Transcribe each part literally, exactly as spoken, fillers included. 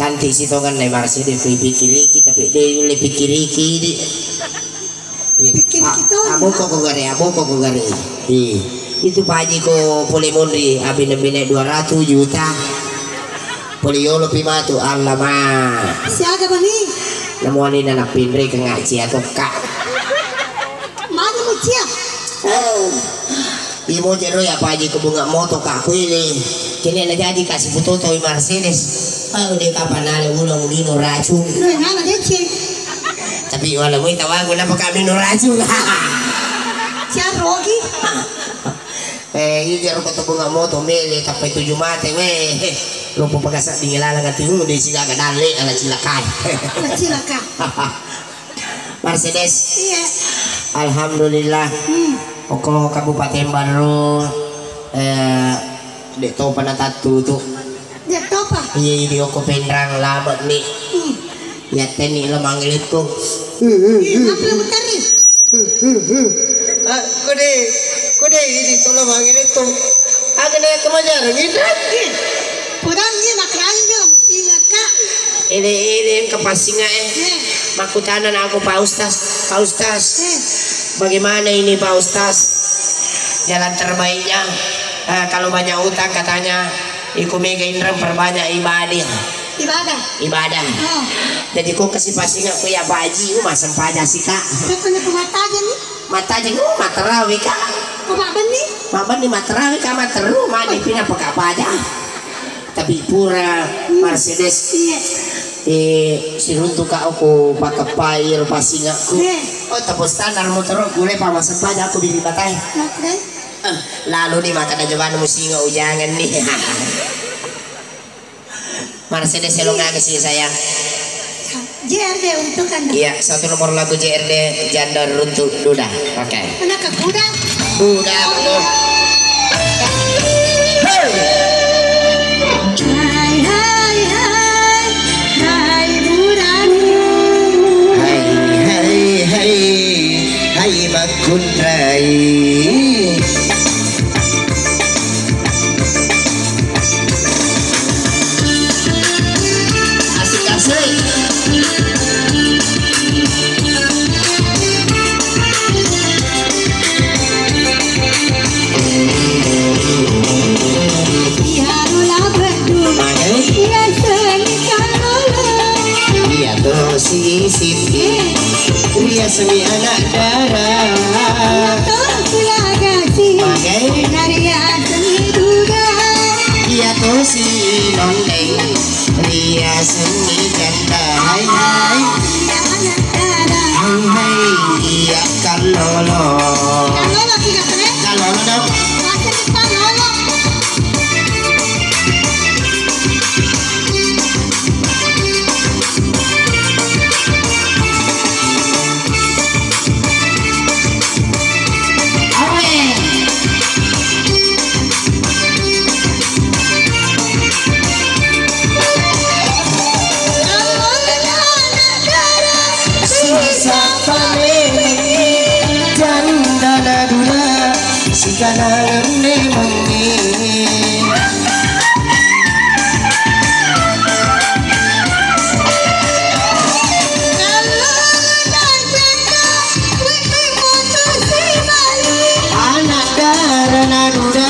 Cantik si tongenna Mercedes, ku pikiriki, tapi de' ulle pikiriki, di. Eh, Pikiriki a-, to, aboko ko gare, aboko ko gare. Eh, itu Pak Haji ko pole monri, abine-bine dua ratus juta. Pole yolo pi matu, Allah ma. Siaga bani? Namuani na napinre ke ngaci atau kak. Magi mucia? Eh. Imo jero ya Pak Haji ko bunga moto ka kuili. Kene na jadi kasi putoto i Mercedes. Oh, de' kapan ale ulang lino racun. Lu yang mana deceng? Tapi wala mui tawagu napa kami no racun. Siarogi? Eh, iya jero ko to bunga moto mele tappai tuju mate we. Lupa pagasa dingilalang ati, uh, de' sigaga dalle ala cilakai. Ala cilaka. Mercedes. Iya. Alhamdulillah. Hmm. Oko Kabupaten Barru, eh, de' topa natattutu. De' topa? Iya, idi oko Penrang lama ni. Hmm. Iya, teni lo mangiletku. Iya, apa lo muteri? Ah, kode, kode idi tolo mangiletku. Agak naik kemajar, gitu. Podang iya, makanya dia. Ingat, Kak. Ele-ele engka passinga e. Eh. Makkutana na aku, Pak Ustaz, Pak Ustaz. Eh. Bagaimana ini, Pak Ustaz? Jalan terbaiknya, eh, kalau banyak utang katanya, iko mega inreng perbanyak ibadah. Ibadah? Ibadah. Oh. Jadi ko kasi passinga ku ya Pak Haji, uh, masem paja sih, Kak. Saya punya pematah aja nih. Matajeng, oh, matarawe ka. Oh, mabbenni? Mabbenni matarawe ka, materu mani pina paka paja. Tapi pura Mercedes. Iya. Eh, siruntu ka oku pakeppai ro pasingakku. Iya. Oh, tepung standar motor gule pa masem paja aku bili batai. Oke. Eh, lalu ni maka da jaman musinga ujangan ni. Mercedes selong aga sih, sayang? J R D untuk Anda. Iya, satu nomor lagu J R D, Janda Runtuh Duda. Oke. Anak kuda. Kuda, betul. Hey! Hai, hai, hai, hai, Burani. Hai, hai, hai, hai, Makkunrai. Asik-asik. Iya, Rula Bedung. Magai. Iya, Seni Kalolo. Iya, Tosi Siti. Iya, Seni Anak Dara. Iya, Tosi Lagasi. Magai. Naria Seni Duda. Iya, Tosi Nondeng. Iya, Seni Ganda. Hai, hai. Iya, Anak Dara. Hai, hai. Iya, Kalolo. Kalolo, tiga, tre. Kalolo dong. Kasih Kalolo. Sisappa memengngi jandana duda, sikanangenna mengngi. Anak darana duda,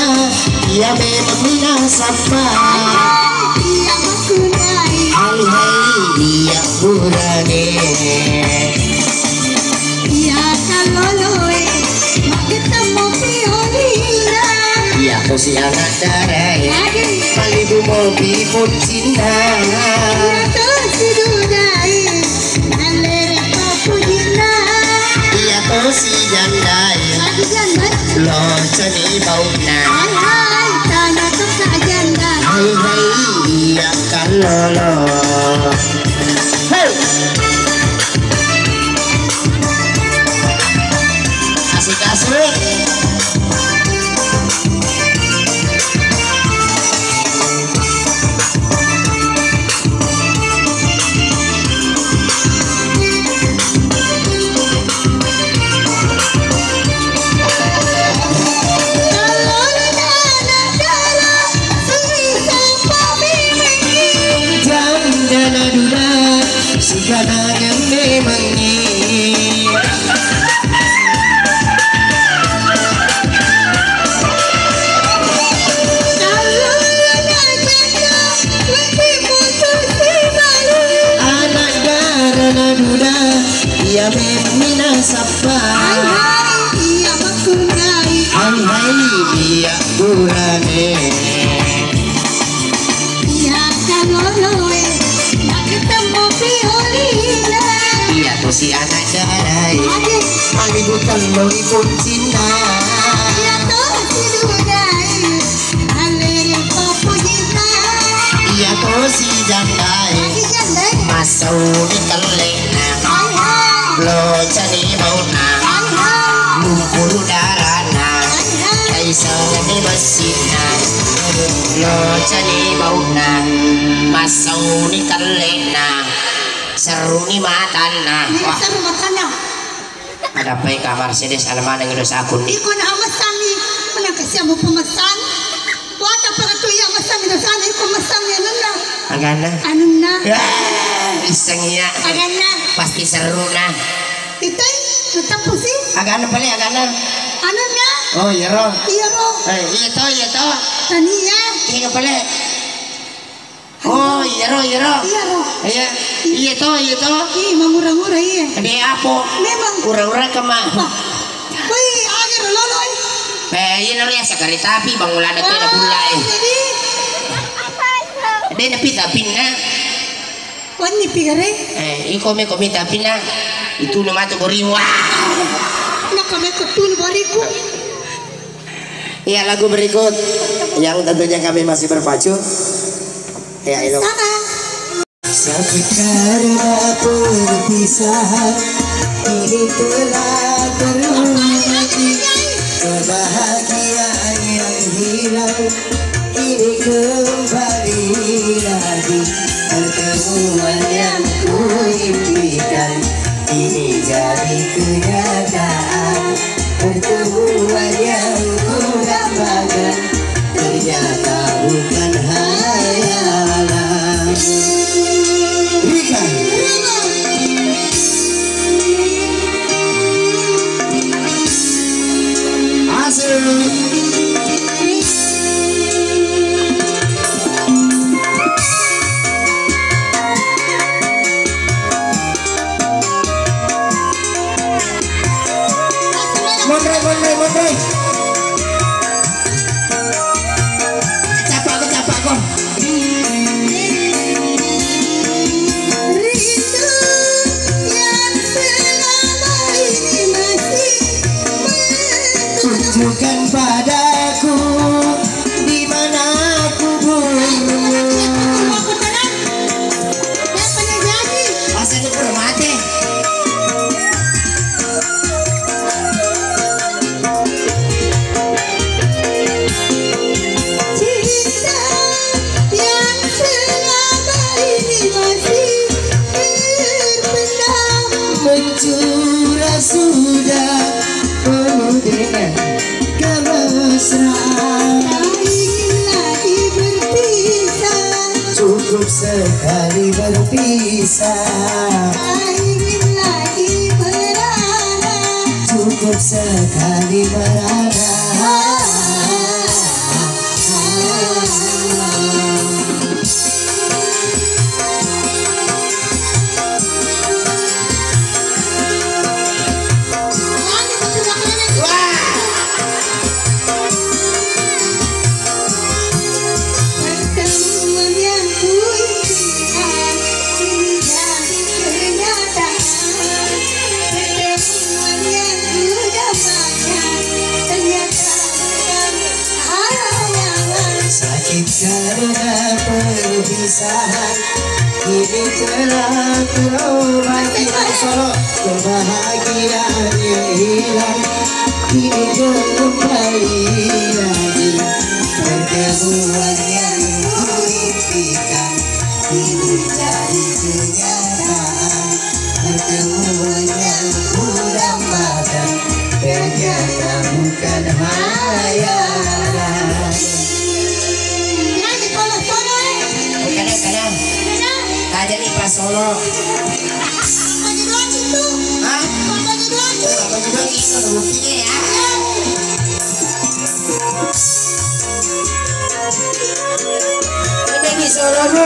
iya memang minasappa. Iya makkunai. Hai, hai, iya burane. Iya kaloloe, makketemmo piolina. Iya tosi anak darae. Ade. Palibu mopi poccinna. Iya tosi dudae. Nallere papujinna. Iya tosi jandae. Lagi janda. Locani baunna. Hai hai, tana toka janda. Hai hai, iya kallolo. Hei. Asik-asik. Dana duda, siganangan memengngi. Anak dara na duda, iya memmi nasappa. Hai hai, iya makkunrai. Hai hai, iya burane. Iya kaloloe, makkutemmo piolina. Iya tosi anak darai. Ade. Magi butelloi kuncinna. Iya tosi dudai, allere papojinna. Iya tosi jandai. Agi jandai. Massauni kelle'na. Hai hai. Locani bau'na. Hai hai. Lumpuru darana. Hai hai. Kaisani bessinna. Locani bau'na. Massauni kelle'na. Serruni matanna. Wah. Serru matanna. Adappai ka Mercedes, alamaneng dosaku ni. Iko na mesanni, menang kasiamu pemesan. Wata pagatu iya mesanni dosana, iko mesanni anunna. Aganna. Anunna. Ya, iseng iya. Aganna. Pasti seru nah. Itai, tetap sih. Aganna pale, aganna. Anunna. Oh, iya ro. Iya ro. Eh, iya to, iya to. Tania. Iya pale. Oh, iyaro, iyaro. Iyaro. Iya. Iya to, iya to. Ih, mangura-ngura iya. Ade apo? Memang. Ura-ura kema. Apa? Woi, aja lolo eh. Eh, iya naro ya sekali tapi bangulana tu ada bulla eh. Jadi. Ade napi tapinna. Wanni pigare. Eh, iko me komi tapinna. Itu nama tu borimu. Wah. Nak kami ketun boriku. Iya, lagu berikut yang tentunya kami masih berpacu. Ya, itu. Sakit karena perpisahan, ini telah terobati. Kebahagiaan yang hilang, ini kembali lagi. Pertemuan yang kuimpikan, ini jadi kenyataan. Pertemuan yang kudambakan ternyata bukan hayalan. Rika. Asik. Monroe, monroe, monroe. Capakko, capakko. Rindu yang selama ini masih menunggu. Tunjukkan padaku di mana kuburmu. Asal itu pura mati. Cinta yang selama ini masih terpendam. Mencurah sudah penuh dengan kemesraan. Tak ingin lagi berpisah. Cukup sekali berpisah. Tak ingin lagi merana. Cukup sekali merana. Pertemuan yang kuimpikan kini jadi kenyataan. Pertemuan yang kudambakan ternyata bukan hayalan. Sakit karena perpisahan, kini telah terobati. Solo. Kebahagiaan yang hilang, kini kembali lagi. Pertemuan yang kuimpikan, kini jadi kenyataan. Pertemuan yang kudambakan, ternyata bukan hayalan. Nyanyi, Polo, Polo, eh. Kadang, kadang. Kadang. Hah? Bagi doang itu, ada buktinya ya. Ini di Solo, Bu.